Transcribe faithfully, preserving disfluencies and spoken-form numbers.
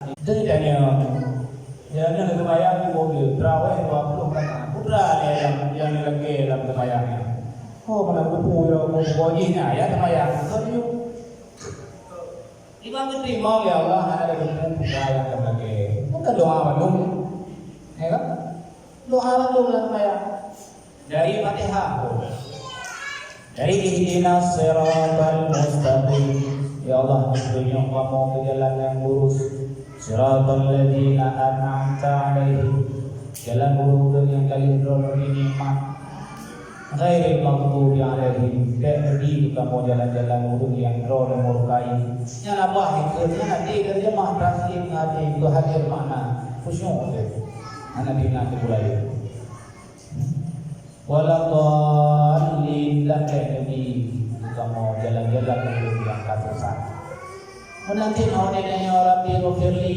Jadi tanya, ya, nyan seumayang di mobil, tarawih dua puluh rakaat. Putra dia yang, yang lelaki dalam seumayang ni. Oh, mana kupu ya, kupu jih nya, ya, seumayang. Kau tu. Imam tu terima, ya Allah, ada kupu putra yang lelaki. Bukan doa bandum. Ya kan? Doa bandum dalam seumayang. Dari Fatihah. Dari ihdinas siratal mustaqim. Ya Allah, tunjuk kamoe ke jalan yang lurus. Siratal ladzina an'amta 'alaihim. Jalan ureueng-ureueng nyang ka lheueh Droeneuh bri nikmat. Ghairil maghdubi 'alaihim. Bék neubri kamoe jalan-jalan ureueng nyang Droeneuh murkai. Nyan abah ikheun, nyan até terjemah taslim ngon até keu hadir makna khusyuk tu. Hana diingat teupeu laén. Waladhdallin, dan bék neubri kamoe jalan-jalan ureueng nyang ka sesat. Meunan cit awak nyoe, Rabbi ghfirli